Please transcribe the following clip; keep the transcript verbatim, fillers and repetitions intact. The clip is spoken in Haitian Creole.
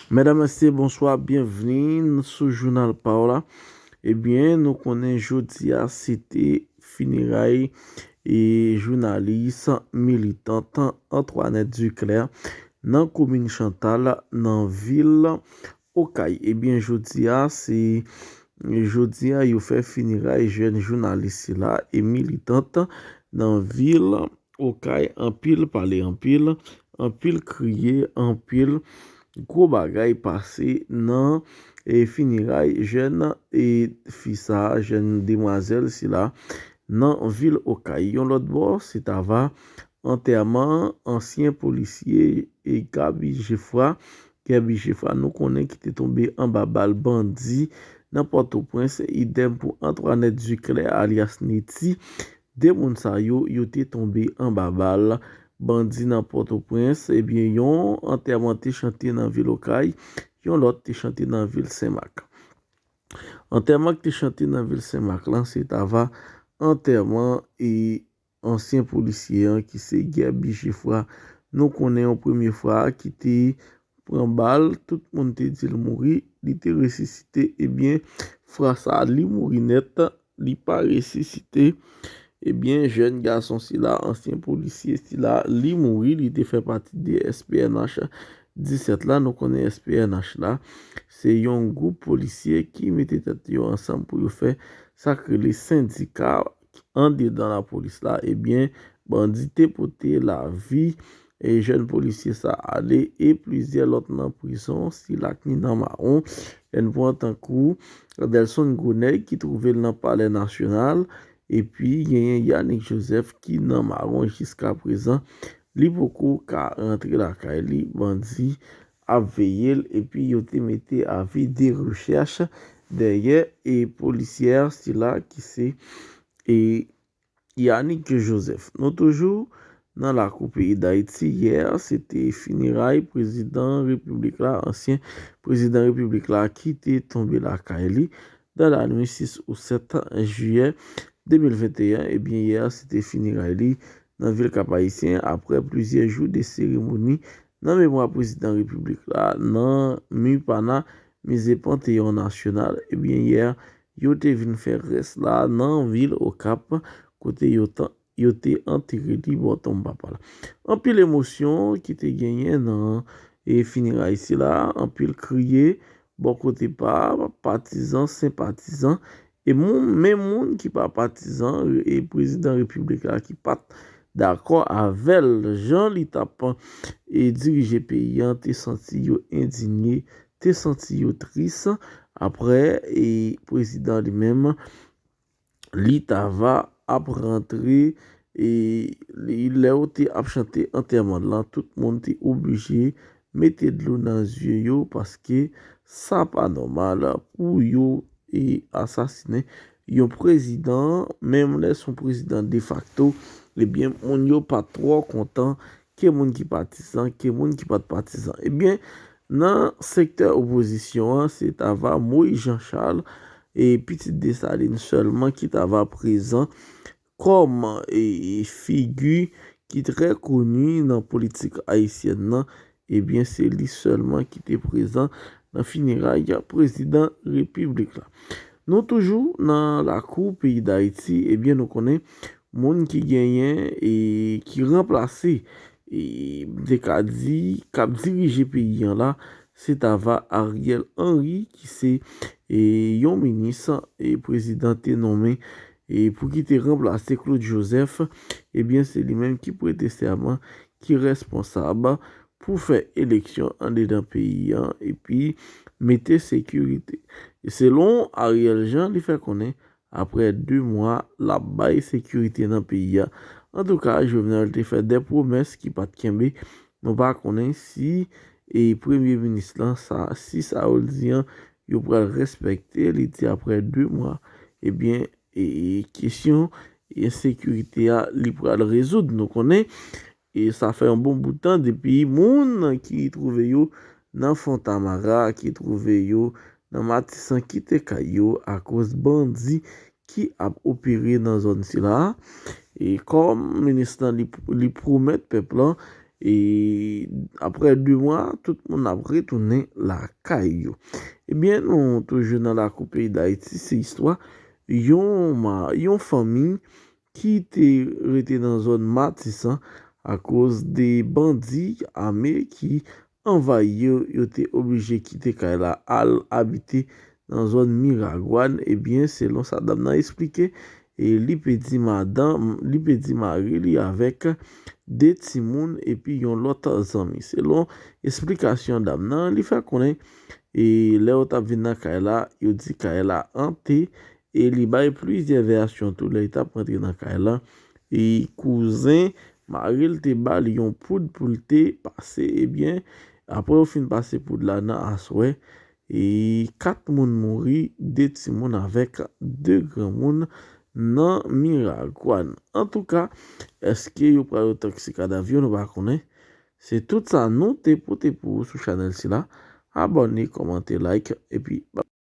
Medam, mesye, bonswa, byenvni sou jounal pa w la. Ebyen, nou konnen jodi a se te fineray e jounalis, militant Antoinette Duclair nan komin Chantal, nan vil Okay. Ebyen, jodi a, se jodi a yo fè fineray jèn jounalis sila e militant nan vil Okay. Anpil pale, anpil, anpil kriye, anpil gwo bagay pase nan e fineray jèn e fi sa, jèn demwazèl sila nan vil Okay. Yon lòt bò, se t ava antèman ansyen polisye e Gaby Geffroy. Gaby Geffroy, nou konnen ki te tonbe anba bal bandi nan Pòtoprens, idèm pou Antoinette Duclair alyas Netty. De moun sa yo, yo te tonbe anba bal bandi nan Pòtoprens. Ebyen, yon antèman te chante nan vil Okay, yon lòt te chante nan vil Senmak. Antèman ki te chante nan vil Senmak lan, se t ava antèman e ansyen polisye an ki se Gaby Geffroy. Nou konnen yon premye fwa ki te pran bal, tout moun te di l mouri, li te resisite. Ebyen, fwa sa, li mouri nèt, li pa resisite. Ebyen, jèn gason sila, ansyen polisye sila, li mouri, li te fè pati de S P N H disèt la. Nou konnen S P N H la, se yon gwoup polisye ki mete tèt yo ansanm pou yo fè sa k rele sendika andedan lapolis la. Ebyen, bandi te pote lavi e jèn polisye sa ale e plizyè lòt nan prizon, sila ki nan mawon. Lè n pran tankou Delson Gronèg ki twouve l nan Palè Nasyonal, epi genyen Yanick Joseph ki nan mawon jiska prezan. Li poko ka rantre lakay li, bandi ap veye l, epi yo te mete avi de rechèch dèyè e polisyè sila ki se e Yanick Joseph. Nou toujou nan lakou peyi Dayiti. Yè, se te fineray prezidan repiblik la, ansyen prezidan repiblik la ki te tonbe lakay li dan lanwi sis ou sèt jiyè de mil venteyen. Ebyen, yè, se te fineray li nan vil Kap Ayisyen apre plizyè jou de seremoni nan memwa prezidan repiblik la nan Mipana, mize Panteyon Nasyonal. Ebyen, yè, yo te vin fè rès la nan vil Okap, kote yo tan, yo te antere li bò tonm papa l. Anpil emosyon ki te genyen nan e fineray sila, anpil kriye bò kote pa patizan, senpatizan, e moun, menm moun ki pa patizan e prezidan repiblik la ki pa t dakò avè l, jan li t ap e dirije peyi an, te santi yo endinye, te santi yo tris apre e prezidan li menm, li t ava ap rantre e li, lè yo te ap chante antèman l lan, tout moun te oblije mete dlo nan zye yo paske sa pa nòmal pou yo e asasinen yon prezidan, menm lè se yon prezidan defakto, ebyen, moun yo pa twò kontan ke moun ki patizan, ke moun ki pa t patizan. Ebyen, nan sektè opozisyon an, se t ava Moïse Jean Charles e pitit Desalin sèlman ki t ava prezan kòm e, e figi ki trè koni nan politik ayisyèn nan. Ebyen, se li sèlman ki te prezan nan fineray prezidan repiblik la. Nou toujou nan lakou peyi Dayiti, ebyen, nou konnen moun ki genyen e ki ranplase e m te ka di k ap dirije peyi an la, se t ava Ariel Henry ki se e yon minis e prezidan te nonmen e pou ki te ranplase Claude Joseph. Ebyen, se li menm ki prete sèman, ki responsab pou fè eleksyon andedan peyi an epi mete sekirite. E selon Ariel Jean, li fè konnen apre de mwa, l ap bay sekirite nan peyi a. Antouka, Jovenel te fè de pwomès ki pa t kenbe. Nou pa konnen si e premye minis lan, sa, si sa yo di an, yo pral respekte. Li di apre de mwa, ebyen, e, e kesyon ensekirite a, li pral rezoud. Nou konnen, e sa fè yon bon bout tan depi moun ki twouve yo nan Fontamara, ki twouve yo nan Matisan, kite kay yo akoz bandi ki ap opere nan zòn sila. E kòm minis lan, li, li pwomèt pèp lan, E apre de mwa, tout moun ap retounen lakay yo. Ebyen, nou toujou nan lakou peyi Dayiti, se istwa yon, ma- yon fanmi ki te rete nan zòn Matisan akoz de bandi ame ki anvayi yo, yo te oblije kite kay la al abite nan zòn Miragwàn. Ebyen, selon sa dam nan esplike, e li pèdi madanm, li pèdi mari li avèk de timoun epi yon lòt zanmi. Selon esplikasyon dam nan, li fè konnen, e lè yo t ap vin nan kay la, yo di kay la ante, e li bay plizyè vèsyon tou lè li t ap rantre nan kay la. E kouzen mari l te ba li yon poud pou l te pase. Ebyen, apre yo fin pase poud la nan aswè, e kat moun mouri, de timoun avèk de granmoun nan Miragwàn. Antouka, èske yo pral otansi kadav yo, nou pa konnen. Se tout sa nou te pote pou ou sou chanèl sila. Abòne, kòmante, like, epi